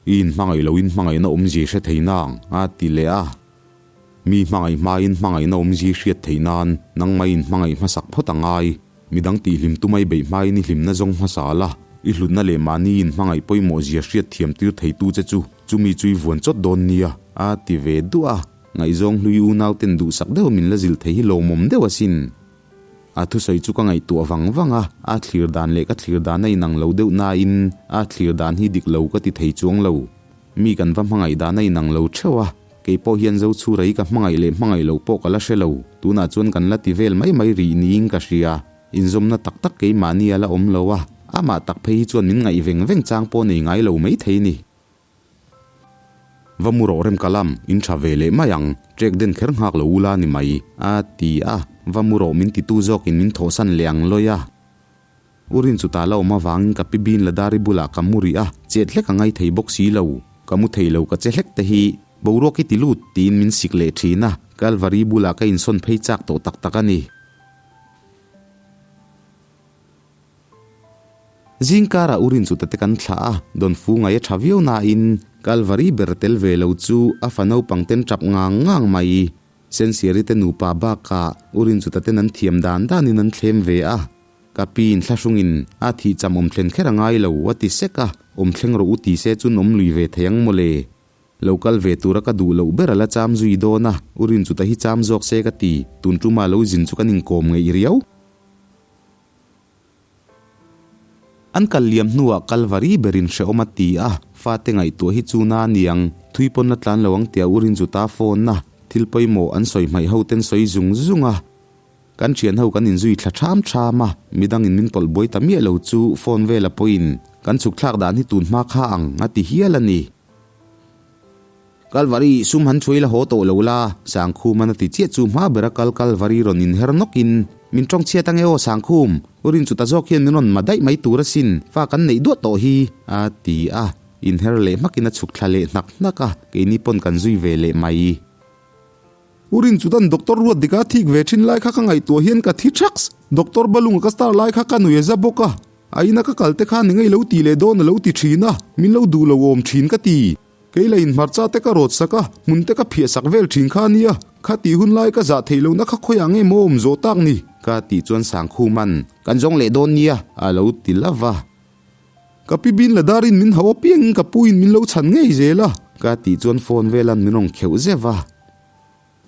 Speaker 1: I inhmangaih loin hmangaihna awmzia hre thei nang, a ti leh a. Mi hmangaih hmain hmangaihna awmzi hriat theih nan nangmah in hmangaih hmasak phawt a ngai. Midang tihhlim tumai beih hmain i hlimna zawng hmasa la, i hlutna leh mahni in hmangaih pawimawh zia hriat thiam tir theitu che chu chumi chu i vuan chawt dawn nia, a ti ve duah a. Ngaihzawng hlui unauten duhsak deuh min la zilh thei hi lawmawm deuh asin. A thusawi chu ka ngaihtuah vang vang a, a thlir dan leh ka thlir dan a inang lo deuh nain a thlir dan hi dik lo ka ti thei chuang lo. Mi kan va hmangaih dan a inang lo theuh a, kei pawh hian Zochhura hi ka hmangaih leh hmangaih loh pawh ka la hre lo, tunah chuan kan la ti vel mai mai rih niin ka hria. Inzawmna tak tak keimahni a la awm lo a, amah tak phei hi chuan min ngaih veng veng chang pawh nei ngai lo maithei ni. Va mu rawh rem ka lam, in tha ve leh mai ang, ṭek den kher nghak lo ula ni mai, a ti a, va mu rawh min titu zawkin min thawhsan leh ang lawi a. U Rin chu ta la awm avangin ka pi Bin Ladari bulah ka mu rih a, chet hlek a ngai thei bawk si lo, ka mu thei lo ka che hlek te hi, boruak i ti lut tiin min sik leh thin a, Kalvari bulah ka insawn phei chak tawh tak tak a ni. Zingkarah U Rin chu tate kan thlah a, Dawnfu ngai a tha viau nain Kalvari ber tel ve lo chu a fa naupang ten tap ngang ngang mai. Sensiari te nupa bakah U Rin chu taten an thiam dan danin an thlem ve a. Ka pi in thlahrungin a thih cham awm thlen kher a ngai lo a ti sek a. Awm thleng rawh u ti se chuan awm lui ve thei ang mawle. Lo kal ve tura ka duh loh ber a la cham zui dawn a, u Rinchuta hi cham zawk se ka ti, tun tuma lo zin chu kan inkawm ngeih riau. An kal liam hnuah Kalvari berin hrehawm a ti a, fate ngaihtuah hi chu na aniang, thui pawn la tlan lo ang tia u Rinchuta phone a, thil pawimawh an sawi hmaih ho ten sawi zung zung a. Kan thian ho kan inzui thla ṭham ṭham a, midangin min pawlh buai ta miah lo chu phone vela pawhin kan chhuk thlak dan hi tun hma kha ang a ti hial a ni. Kalvari sum han chhuai la haw tawh lo la, Sangkhuman a ti chiah chu hma bera kal Kalvari rawn inher nawkin, Min ṭawng chhiat ange aw Sangkhum, u Rinchuta zawk hian min rawn ma daih mai tur asin, fa kan neih duah tawh hi, a ti a, inher leh hmakin a chhuk thla leh hnak hnak a, keini pawn kan zui ve leh mai.
Speaker 2: U Rinchutan Doctor Ruatdika a thik ve thin lai kha ka ngaihtuah hian ka thi thaks. Doctor Balunga ka star lai kha ka nui a za bawk a. A ina ka kal te kha ni ngei lo ti leh dawn a lo ti thin a, min lo duh lo awm thin ka ti. Kei la in hmarcha te ka rawt sak a, hmun te ka phiah sak vel thin kha nia. Kha tih hun lai ka zah theih lohna kha khawiah nge maw awm zawh tak ni?
Speaker 1: Ka tih chuan Sangkhuman, Kan zawng leh dawn nia, a lo ti lova.
Speaker 2: Ka pi bin la darin min hau apiangin ka puin min lo chhan ngei zel a.
Speaker 1: Ka tih chuan phone velan min rawn kheuh zeuh a.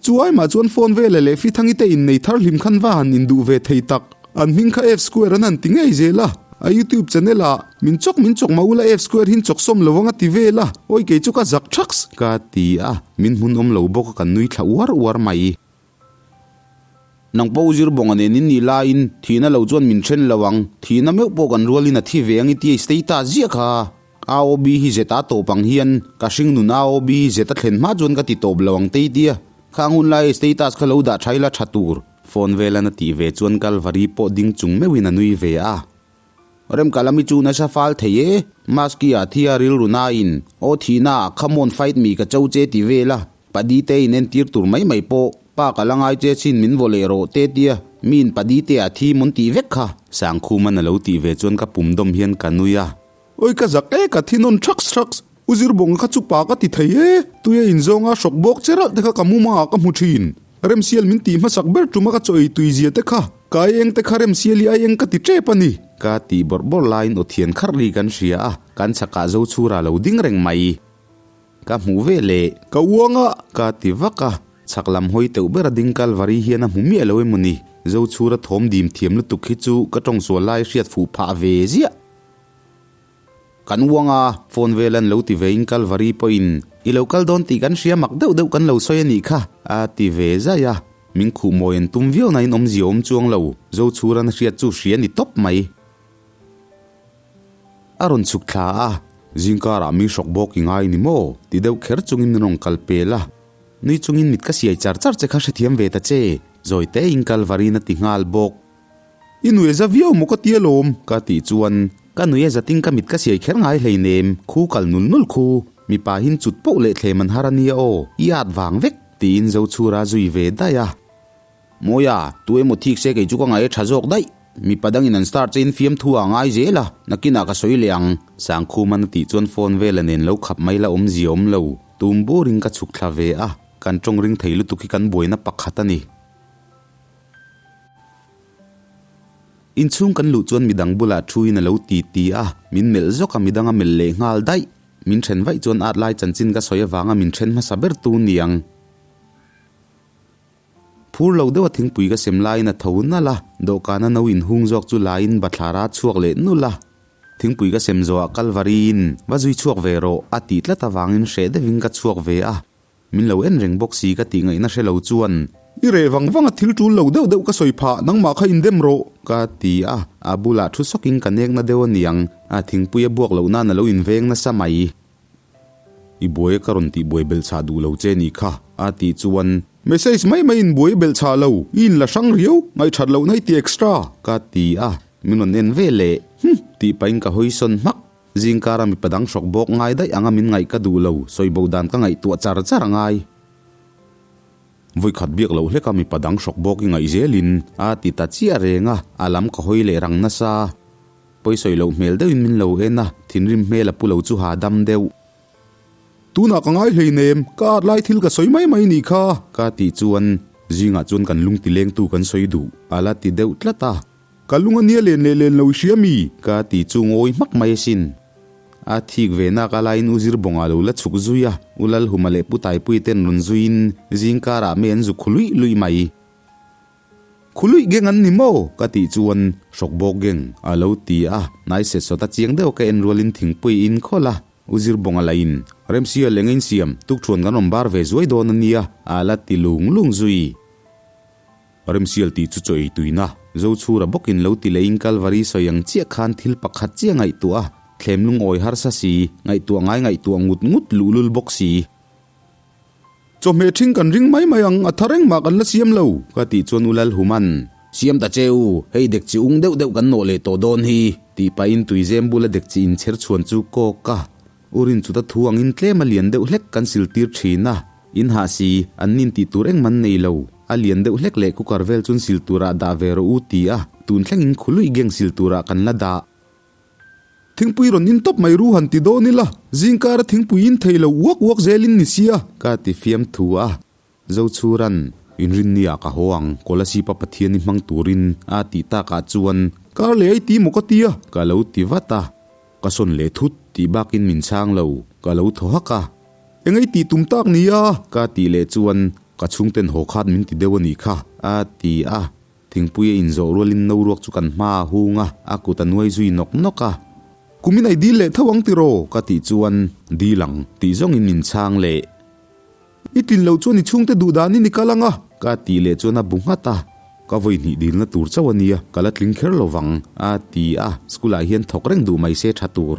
Speaker 2: Chu aimah chuan phone vela leh Fithangi te innei thar hlim khan va han induh ve thei tak. An hming kha F square an han ti ngei zel a. A youtube channel ah min chawk min chawk mah ula F square hin chawk sawm lo ang a ti vel a. Awi kei chu ka zak thaks.
Speaker 1: Ka ti a, min hmun awm lo bawk a kan nui thla uar uar mai. Nang pawh zir bawnga nen in nih laiin thihna lo chuan min then lo ang, thihna meuh pawh kan rualin a thi ve ang i tia i stay ta ziah kha. AOB hi zet a tawp ang hian ka hringnun AOB hi zet a thlen hma chuan ka ti tawp lo ang te i tia. Khang hun lai status kha lo dah tha ila tha tur. Phone velan a tih ve chuan Kalvari pawh ding chung meuhin a nui ve a. Remkalami chu nasa fal thei e, Maski ah thi a rilru nain, aw thihna ah come on fight me ka cho che ti vel a, padi te in entir tur mai mai pawh, pa ka la ngai che chin min vaw leh rawh te tia, mi in padi te ah thi mawn tih vek kha. Sangkhuman a lo tih ve chuan ka pum dawm hian ka nui a.
Speaker 2: Oi ka zak e ka thi nawn thaks thaks, U Zirbawnga kha chu pa ka ti thei e, tui a inzawnga hrawk bawk che ralh te kha ka mumangah ka hmu thin. Remsial min tih hmasak ber tuma ka chaw ei tui zia te kha, ka ai eng te kha Remsial i ai eng ka ti tep a ni.
Speaker 1: Ka tih bawrh bawrh laiin aw thian kharh ri kan hria a, kan chhakah zo chhura lo ding reng mai. Ka hmuh ve leh.
Speaker 2: Ka uang a!
Speaker 1: Ka ti vak a, chhak lam hawi teuh ber a ding Kalvari hian a hmu miah lo emaw ni? Zo chhura thawm dim thiam lutuk hi chu ka tawngsual lai hriat fuh phah ve ziah. Kan uang a, phone vel an lo ti ve in Kalvari pawhin i lo kal dawn tih kan hria mak deuh deuh kan lo sawi a nih kha, a ti ve zai a. Min khuh mawi an tum viau nain awmzia awm chuang lo, Zochhuran a hriat chu hria ni tawp mai. A rawn chhuk thla a, zingkarah mi hrawk bawk i ngai ni maw? ti deuh kher chungin min rawn kal pel a. Nui chungin mit ka siai char char che kha hrethiam ve ta che, zawi tein Kalvari'n a ti nghal bawk.
Speaker 2: I nui a za viau maw ka ti alawm?
Speaker 1: Ka tih chuan, Ka nui a zatin ka mit ka siai kher ngai hleinem, khu kal nul nul khu, mipa hin chut poh leh thlem an har a nia aw, i at vang vek, tiin Zochhura zui ve daih a. Mawia, tu emaw thik se kei chu ka ngaih a tha zawk daih, mipa dangin an star chein fiamthu ah a ngai zel a, nakinah ka sawi leh ang, Sangkhuman a tih chuan phone vela nen lo khap mai la awmzia awm lo, tum burin ka chhuk thla ve a, kan tawng ring thei lutuk hi kan buaina pakhat a ni. Inchhung kan luh chuan midang bulah thuin a lo ti ti a, min melh zawk a midang a melh leh nghal daih. Min then vaih chuan at lai chanchin ka sawi avanga min then hmasa ber tu niang. Phur lo deuha thingpui ka sem laiin a tho nalh a, dawhkana no inhung zawk chu laiin bathlar a chhuak leh nulh a. Thingpui ka sem zawhah Kalvari-in va zui chhuak ve rawh a tih tlat avangin hreh deuhin ka chhuak ve a. Min lo en reng bawk si ka tih ngaihna hre lo chuan.
Speaker 2: I reh vang vang a thil tul lo deuh deuh ka sawi phah, nangmah kha indem rawh.
Speaker 1: Ka ti a, a bulah thu sawkin ka nekna deuh a niang, a thingpui a buak loh nan a lo inveng nasa mai.
Speaker 2: I buai a ka rawn tih buai belh chhah duh lo che nih kha, a tih chuan. Message mai mai in buai belh chhah lo, i inla hrang riau, ngaihthat loh na i ti extra.
Speaker 1: Ka ti a, min rawn en ve leh, Hum! tih pahin ka hawi sawn hmak. Zingkara mipa dang hrawk bawk ngai daih anga min ngaih ka duh lo, sawi bo dan ka ngaihtuah char char a ngai. Vawikhat biak loh hleka mipa dang hrawk bawk i ngaih zelin a ti ta chiah reng a, a lam ka hawi leh rang nasa. Pawisawi loh hmel deuhin min lo en a, thinrim hmel a pu lo chu hahdam deuh.
Speaker 2: Tunah ka ngai hleinem, ka at lai thil ka sawi mai mai nih kha.
Speaker 1: Ka tih chuan zingah chuan kan lung tilengtu kan sawi duh a la ti deuh tlat a.
Speaker 2: Ka lung a nia len leh len lo i hria mi?
Speaker 1: Ka ti chu ngawi hmak mai asin. A thik ve nak a laiin U Zirbawnga lo la chhuk zui a, U Lalhuma leh Pu Taipui ten rawn zuiin zingkarah mei an zu khu luih luih mai. Khu luih geng an ni maw? ka tih chuan hrawk bawk geng a lo ti a, hnai set sawt a chiang deuh ka en rualin thingpui in khawlh a, U Zirbawnga lahin Remsia leh Ngeinsiam tukṭhuan kan rawn bar ve zuai dawn a nia a la ti lung lung zui. Remsial tih chu chaw ei tuina, Zochhura bawkin lo ti leiin Kalvari sawi ang chiah khan thil pakhat chiah ngaihtuah a, thlem lungawi harsa si, ngaihtuah ngai ngaihtuah ngut ngut luhlul bawk si.
Speaker 2: Chawhmeh ṭhing kan ring mai mai ang, a tha reng mah kan la siam lo,
Speaker 1: ka tih chuan U Lalhuman, Siam ta che u, hei dek chi ung deuh deuh kan nawh leh tawh dawn hi, tih pahin tuizem bula dek chi inchher chhuan chu kawk a. U rin chuta thu angin tlem a lian deuh hlek kan sil tir thin a, in hah si, an nin tih tur engmah an nei lo. A lian deuh hlek leh cooker vel chun sil turah dah ve rawh u ti a, tun thlengin khuluih geng sil turah kan la dah.
Speaker 2: Thingpui rawn in tawp mai ru han ti dawn ila, zingkara thingpui in thei lo uak uak zelin ni sia.
Speaker 1: Ka ti fiam thu a, Zochhuran, Inrinnia ka haw ang, Kolasib-a Pathian i hmang turin a tih takah chuan.
Speaker 2: Kar leh ai ti maw ka ti a?
Speaker 1: Ka lo ti vat a, ka sawn leh thut tih bakin min chhang lo, ka lo thaw hak a.
Speaker 2: Eng ei tih tum tak nia?
Speaker 1: Ka tih leh chuan ka chhungten haw khat min ti deuh a nih kha, a ti a. Thingpui a inzawh rualin no ruak chu kan hma a hung a, a kut a nuai zui nawk nawk a.
Speaker 2: Kumin ai dil leh tho ang tiraw?
Speaker 1: Ka tih chuan dil ang tih zawngin min chhang leh.
Speaker 2: I tlin loh chuan i chhungte duh danin i kal ang a.
Speaker 1: Ka tih leh chuan a bu nghat a, Ka vawi hnih dilna tur chauh a nia, ka la tling kher lo vang, a ti a, school ah hian thawk reng duh mai se tha tur.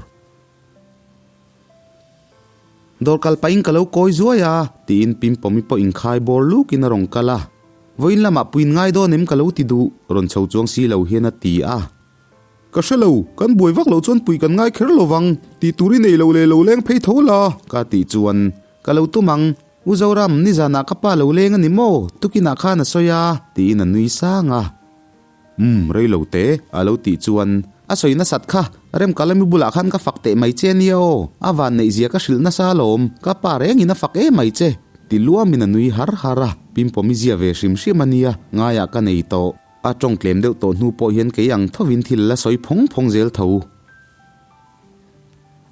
Speaker 1: Dawr kal pahin ka lo kawi zuai a, tiin Pimpawmi pawh inkhai bawr lukin a rawn kal a, Vawiin lamah puin ngai dawn em ka lo ti duh, rawn chho chuang si lo hian a ti a.
Speaker 2: Ka hre lo, kan buai vak loh chuan pui kan ngai kher lo vang, tih tur i nei lo leh lo leng phei tho la.
Speaker 1: Ka tih chuan Ka lo tum ang, U Zoram, nizanah ka pa lo leng a ni maw? Tukinah khan a sawi a, tiin a nui sang a. Umm, rei lo te, a lo tih chuan, a sawi nasat kha, Remkalami bulah khan ka fak teh mai che a nia aw, a van neih zia ka hrilh nasa alawm, ka pa rengin a fak em mai che, ti luamin a nui har har a, Pimpawmi zia ve hrim hrim a nia, ngaiah ka nei tawh. A tawng tlem deuh tawh hnu pawh hian kei ang thovin thil la sawi phawng phawng zel tho.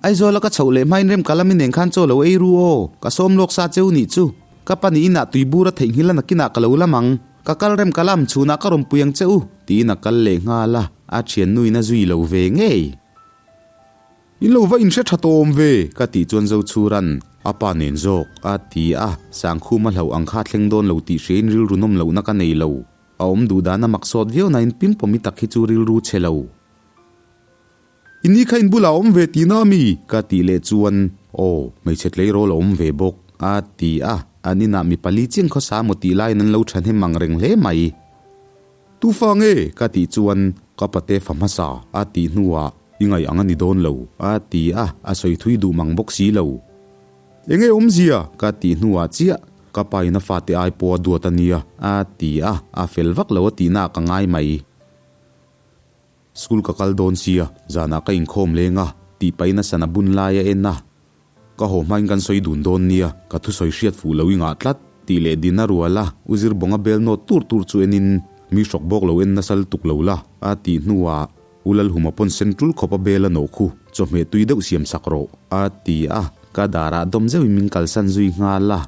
Speaker 1: Aizawla ka chhoh leh hmain rem kalami nen khan chaw lo ei ru aw, ka sawm lawk sa cheu nih chu. Ka pa nih inah tuibur a theihnghilh a nakinah ka lo lam ang. Ka kal rem kalam chhunah ka rawn pui ang che u, tiin a kal leh nghal a, a thiannuin a zui lo ve ngei.
Speaker 2: In lo va inhre tha tawh awm ve,
Speaker 1: ka tih chuan Zochhuran, a pa nen zawk, a ti a, Sangkhuma hlauh ang kha thleng dawn lo tih hriain rilru nawm lohna ka nei lo. A awm duh dan a mak sawt viau nain pimpawmi tak hi chu rilru chhe lo.
Speaker 2: I ni kha in bulah a awm ve tihna a mi?
Speaker 1: Ka tih leh chuan, Aw, hmeichhe tleirawl a awm ve bawk, a ti a. An inah mi pali chiang khawsa maw tih laiin an lo thahnem ang reng hle mai.
Speaker 2: Tu fa nge?
Speaker 1: Ka tih chuan, Ka pate fa hmasa, a tih hnuah, I ngaih ang a ni dawn lo, a ti a, a sawi thui duh mang bawk si lo.
Speaker 2: Enge awmzia?
Speaker 1: Ka tih hnuah chiah, Ka pa in a fate ai pawh a duat a nia, a ti a, a fel vak lo a tihnaah ka ngai mai. School ka kal dawn sia, zanah ka inkhawm leng a, tih pahin a sana bun lai a en a. Ka haw hmain kan sawi dun dawn nia, ka thusawi hriat fuh lo i ngah tlat, tih leh din a rual a, U Zirbawnga bel nawt tur tur chu enin, Mi hrawk bawk lo en nasa lutuk lo la, a tih hnuah, U Lalhuma pawn sen tul khawp a bel a nawh khu, chawhmeh tui deuh siam sak rawh, a ti a, ka darah dawm zeuhin min kalsan zui nghal a.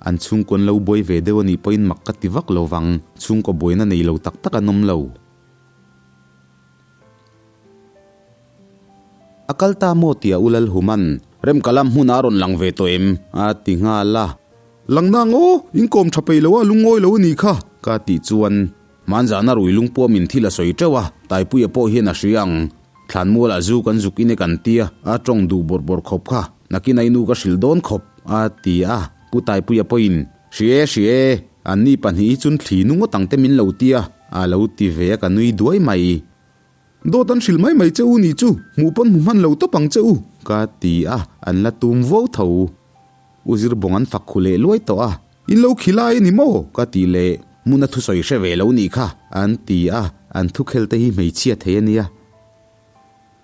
Speaker 1: An chhungkaw an lo buai ve deuh a nih pawhin mak ka ti vak lo vang, chhungkaw buaina nei lo tak tak an awm lo. A kal ta maw tia U Lalhuman, Remkalam hmun a rawn lang ve tawh em? a ti nghal a.
Speaker 2: Lang nang aw, in kawm tha peih lo a lungawi lo a nih kha.
Speaker 1: Ka tih chuan, Hmanzahna rui lungpuam in thil a sawi teuh a, Taipuia pawh hian a hria ang. Thlanmualah zu kan zuk in e kan tia, a tawng duh bawrh bawrh khawp kha, nakin a i nu ka hrilh dawn khawp, a ti a. Pu Taipuia pawhin, Hri e, hri e, anni pahnih hi chun thli nu ngawt ang te min lo tia, a lo ti ve a ka nui duai mai.
Speaker 2: Dawt an hrilh mai mai che u nih chu, hmuh pawn hmu hman lo tawp ang che u.
Speaker 1: Ka ti a, an la tum vo tho. U Zirbawng an fak khu leh luai tawh a.
Speaker 2: In lo khi lai a ni maw?
Speaker 1: Ka ti leh, hmun a thusawi hre ve lo nih kha, an ti a, an thukhel te hi hmeichhia thei a nia.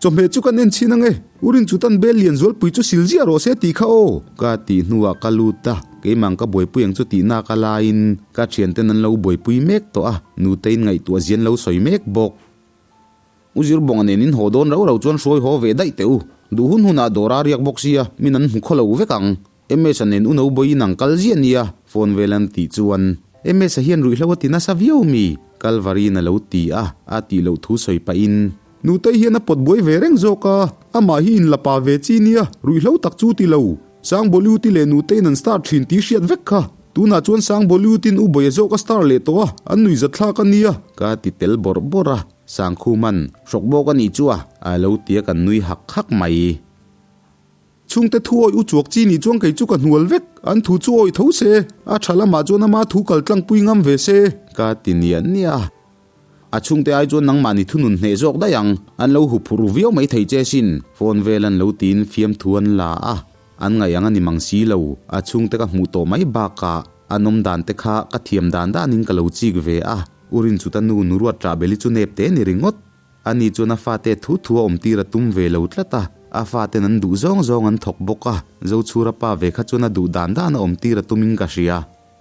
Speaker 2: Chawhmeh chu kan en chhin ange, U Rinchutan bel lian zualpui chu sil ziah rawh se tih kha aw.
Speaker 1: Ka tih hnuah ka lut a, keimah ka buaipui ang chu tih nak a laiin ka thianten an lo buaipui mek tawh a, nutein ngaihtuah zian lo sawi mek bawk. U Zirbawnga nen in haw dawn rau rau chuan hruai haw ve daih teh u, Duh hun hunah dawr a riak bawk sia, min an hmu khaw lo vek ang. MS-a nen u Nobawiin ang kal ziah nia, phone vel an tih chuan. MS-a hian ruihhlo a ti nasa viau mi? Kalvari'n a lo ti a, a tih loh thu sawi pahin.
Speaker 2: Nutei hian a pawt buai ve reng zawk a, amah hi inla pa ve chi nia, ruihhlo tak chu ti lo. Sangbawliuti leh Nutei'n an star thin tih hriat vek kha. Tunah chuan Sangbawliutin u Bawia zawk a star leh tawh a, an nuihzat thlak a nia.
Speaker 1: Ka ti tel bawrh bawrh a, Sangkhuman, Hrawk bawk a nih chu a, a lo ti a kan nui hak hak mai.
Speaker 2: Chhungte thu awih u chuak chi nih chuan kei chu ka hnual vek, an thu chu awih tho se, a tha lamah chuan ama thu kal tlangpui ngam ve se.
Speaker 1: Ka ti niah niah a. A chhungte ai chuan nangmahni thunun hneh zawk daih ang, an lo huphurh ru viau mai thei che sin, phone vel an lo tiin fiamthu an la a, an ngaih ang a ni mang si lo, a chhungte ka hmuh tawh mai bakah an awm dan te kha ka thiam dan danin ka lo chik ve a, u Rinchuta nu Nuruat Ṭahbeli chu nep te ni ringawt. Ani chuan a fate thu thu a awmtir a tum ve lo tlat a, a faten an duh zawng zawng an thawk bawk a, Zochhura pa ve kha chuan a duh dan dan a awmtir a tumin ka hria.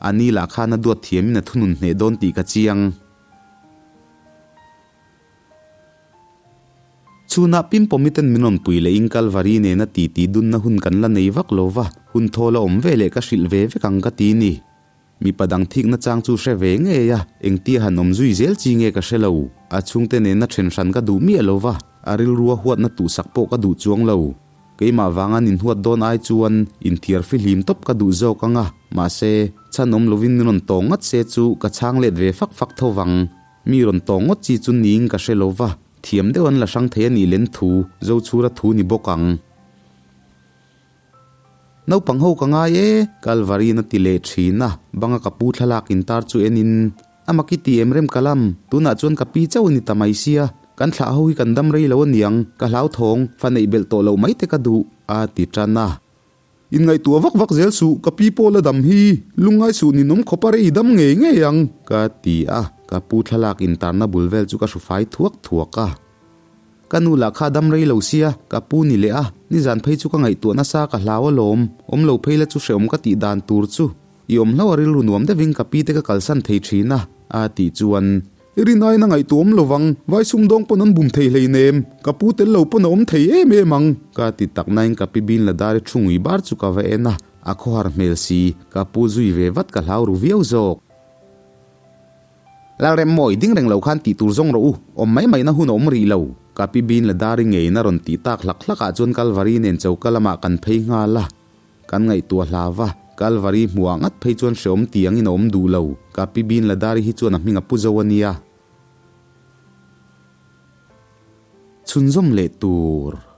Speaker 1: A ni lah khan a duat thiamin a thunun hneh dawn tih ka chiang. Chhunah Pimpawmiten min rawn pui lehin Kalvari nena titi dunna hun kan la nei vak lo va, hun thawl a awm ve leh ka hrilh ve vek ang ka ti ni. Mipa dang thikna chang chu hre ve ngei a, engtia han awm zui zel chi nge ka hre lo. A chhungte nena then hran ka duh miah lo va, a rilrua huatna tuhsak pawh ka duh chuang lo. Keimah vanga ninhuat dawn ai chuan inthiar fihlim tawp ka duh zawk ang a, mahse, chhan awm lovin min rawn tawng ngat se chu ka chhang let ve fak fak tho vang. Mi rawn tawng ngawt chi chu niin ka hre lo va, thiam deuh an la hrang thei a nih len thu, Zochhura thu ni bawk ang. Naupang ho ka ngai e, Kalvari'n a ti leh thin a, banga ka pu thlalak intar chu enin, A mak i ti em rem ka lam, tunah chuan ka pi chauh a ni ta mai sia, kan thlah ho hi kan dam rei lo aniang, ka hlauthawng, fa neih belh tawh loh mai te ka duh, a ti tan a.
Speaker 2: Inngaihtuah vak vak zel suh, ka pi pawh la dam hi, lungngai suh ninawm khawp a rei dam ngei ngei ang,
Speaker 1: ka ti a, ka pu thlalak intarna bul vel chu ka hru fai thuak thuak a. Ka nu lah kha dam rei lo sia, ka pu ni leh a, nizan phei chu ka ngaihtuah nasa ka hlau alawm, awm lo phei la chu hreawm ka tih dan tur chu i awm hlauh a rilru nuam deuhin ka pi te ka kalsan thei thin a, a tih chuan.
Speaker 2: I rinaiin a ngaihtuah awm lovang, vai sumdawng pawn an bum thei hleinem, ka pu tel lo pawn a awm thei em em ang.
Speaker 1: Ka ti tak nain ka pi bin la dar i thu ngui bar chu ka va en a, a khawhar hmel si, ka pu zui ve vat ka hlau ru viau zawk. Lalremmawi, ding reng lo khan tih tur zawng rawh u, awm mai maina hun a awm rih lo. Ka pi bin la dari ngeiin a rawn tih tak hlak hlak ah chuan Kalvari nen choka lamah kan phei nghal a. Kan ngaihtuah hlau va, Kalvari hmuh ah ngat phei chuan hreawm ti angin a awm duh lo. Ka pi bin la dari hi chuan a hming a pu zo a nia. Chhunzawm leh tur.